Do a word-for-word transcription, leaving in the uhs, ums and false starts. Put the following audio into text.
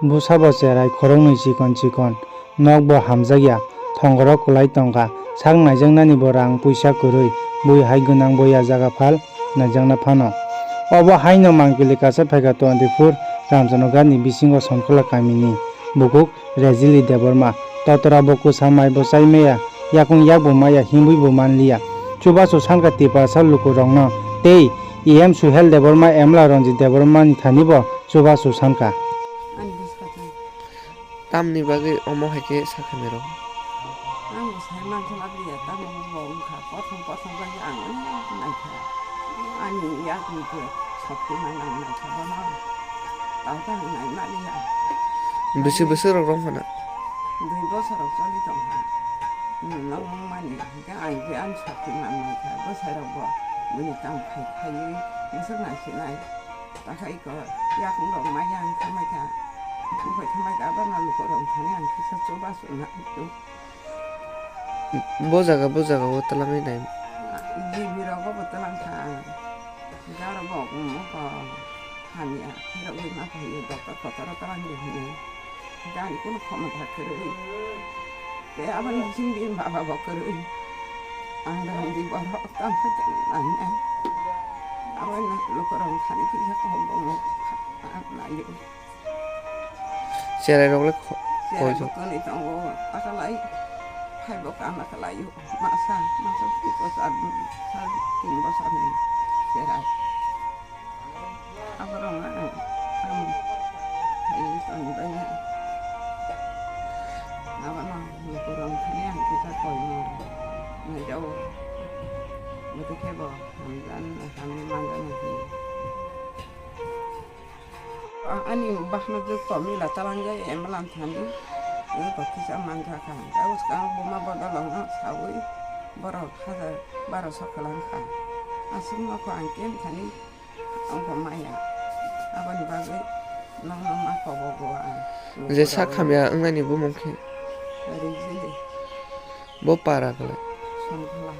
Bwsa bo cherai khoroknwi chikon chikon, nok bo hamjakya, thongorok kwlai tongkha, sak naijaknani bo rang puisa kwrwi, bui hai gwnang bo ya jaga phal naijakna phano. Obo haino Mangpili kacha phaikha Tontipur Ramchanoghat ni bisingo Sonkhola kamini bukhuk Rejili Debbarma, totora bo kwsa mai bo chai maya, yakung yak bo maya, himwi bo manliya. Chubachu sankha Tiprasa lukurokno tei E M Suhel Debbarma, Emla Ranjit Debbarma ni thani bo chubachu sankha. Ani bwskango. Tamni bagwi omo hai khe sakha nirok? Ang bo sai mankha na liya, tamo bo wngkha, kothom kothom bai ang onek naikha. Ani yakni khe sokti manang naikha bono. Tamo tamo nai maliya. Bwswk bwswk rok romphana? Dui bosor rok choli tongkha. Nwng nokmani hwnkhe ang khe ani sokti man naikha. Bwsai rok bo bini tamo khai khaiwi bwswk naisinai. Takhai ko yakung rok maya ang khamai kha. Buphai khamai kha, abono lukurok thani ang kisa chubachu na. Bo jaga, bo jaga o twlangwi nai. G B rogo bo twlang kha ang. Garo bo omo ko hamya, phirogwi ma phaiyo, doctor kotor o twlang di hwnwi. Gani kunu khomota kwrwi. Tei aboni bising bini baba bo kwrwi. Ang rang di borok tang khe nai nai. Aboni lukurok thani kisa ko bo mo naio. Cherai rok le kho-, Cherai koijo. Bo kwnwi tongo, takalai, phai bo kana kalai, masa, masa twi bosor, sal tin bosor ni cherai. Aborok ma, ang, hai toni bai na. Abono lukurok thani ang kisa koimo, nai jao. Bwtwi khe bo hamjan, hamni manjan hwnwi. Ani bahna je to mila talangjak emla thani, eko kisa manja kha. Tei bwskang buma bodol wngno sawi borok hajar barosho kwlang kha. Aswk no kho ang ken thani wngkha maya. Aboni bagwi nokno ma kobo bo ang. Je sak hamya wngnani bumung khe? Rijili. Bo para kwlai? Songkhla.